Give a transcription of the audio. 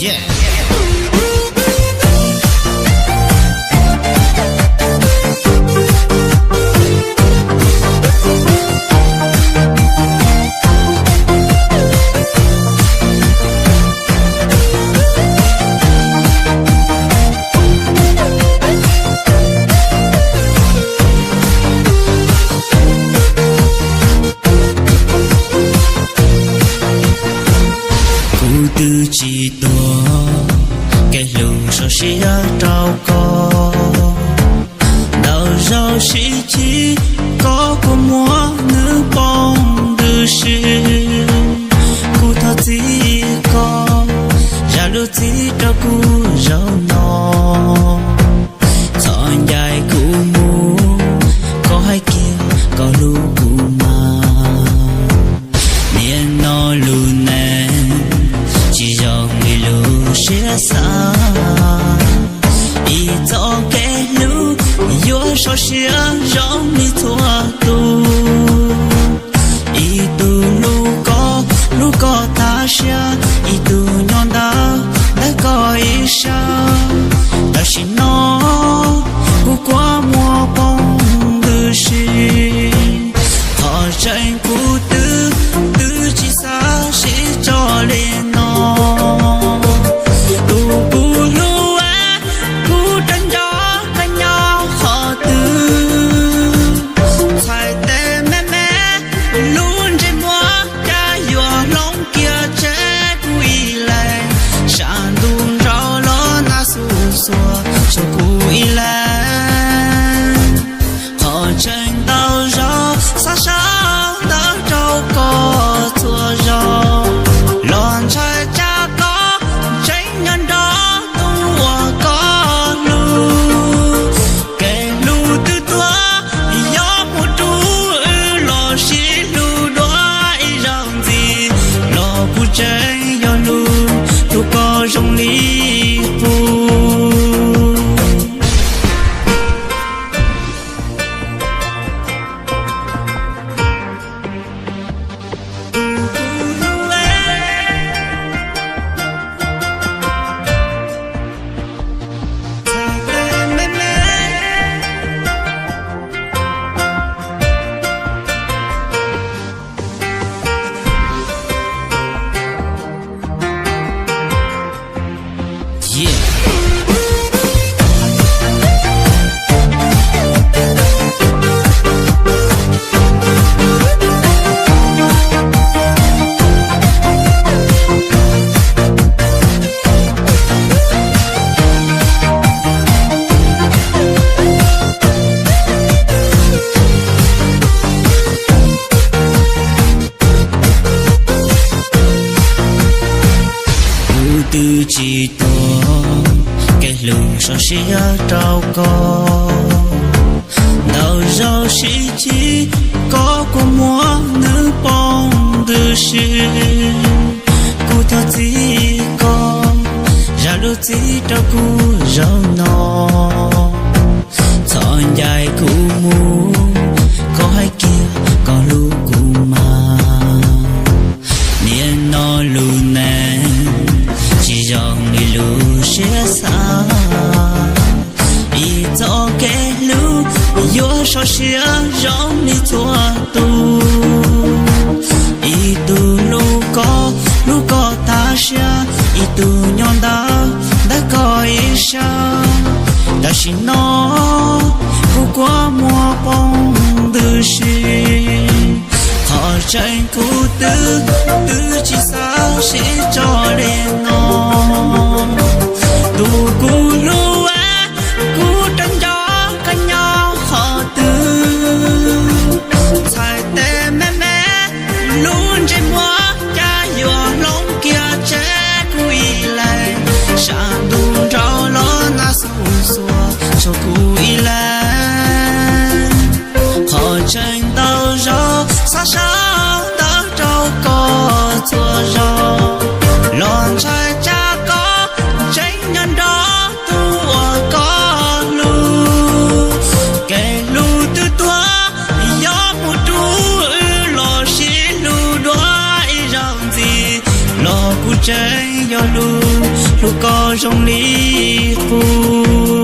Kuv twb tsis tuag, kev hlub so siab rau koj. Ntau zaus sib chim, koj kuj muab nws poob ntws si. Kuv thov txim koj, zam lub txim rau kuv zaum no. Txhob ncaim kuv mus, koj hais kiag koj hlub kuv mas. Niaj no lub neej tsis zoo li lub siab xav. Ib txoj kev hlub yuav so siab zoo li txhua tus. Ib tug hlub koj, hlub koj tas siab, ib tug nyob ntawd ntawm koj ib sab. Tam sim no kuv kua muag poob ntws si. Qhov tseeb kuv twb, twb tsis xav sib tso li no. Tus kuv hlub, kuv rov nco koj nyob qhov twg? Txhais tes me me, lub ntsej muag cas yuav hloov kiag tseg kuv ib leeg. Sab ntuj nrau los nag xuj xuas rau kuv ib leeg. Qhov tseeb ntau zaus xav sau ntawv rau koj txhua zaus, los ntshai tsam koj tseem nyob nrog tus uas koj hlub. Kev hlub twb tuag, yuav mus rau wb los sib hlub dua ib zaug ntxiv. Los kuv tseem yog hlub tus koj zoo li qub. Kuv twb tsis tuag, kev hlub so siab rau koj. Ntau zaus sib chim, koj kuj muab nws poob ntws si. Kuv thov txim koj, zam lub txim rau kuv zaum no. Txhob ncaim kuv mus, koj hais kiag koj hlub kuv mas. Niaj no lub neej tsis zoo li lub siab xav. Ib txoj kev hlub yuav so siab zoo li txhua tus. Ib tug hlub koj, hlub koj tas siab, ib tug nyob ntawd ntawm koj ib sab. Tam sim no kuv kua muag poob ntws si. Qhov tseeb kuv twb, twb tsis xav sib tso li no. Tus kuv hlub, kuv rov nco koj nyob qhov twg? Txhais tes me me, lub ntsej muag cas yuav hloov kiag tseg kuv ib leeg. Sab ntuj nrau los nag xuj xuas rau kuv ib leeg. Qhov tseeb ntau zaus xav sau ntawv rau koj txhua zaus, los Yeeb yog lub, lub koj zoo li qub.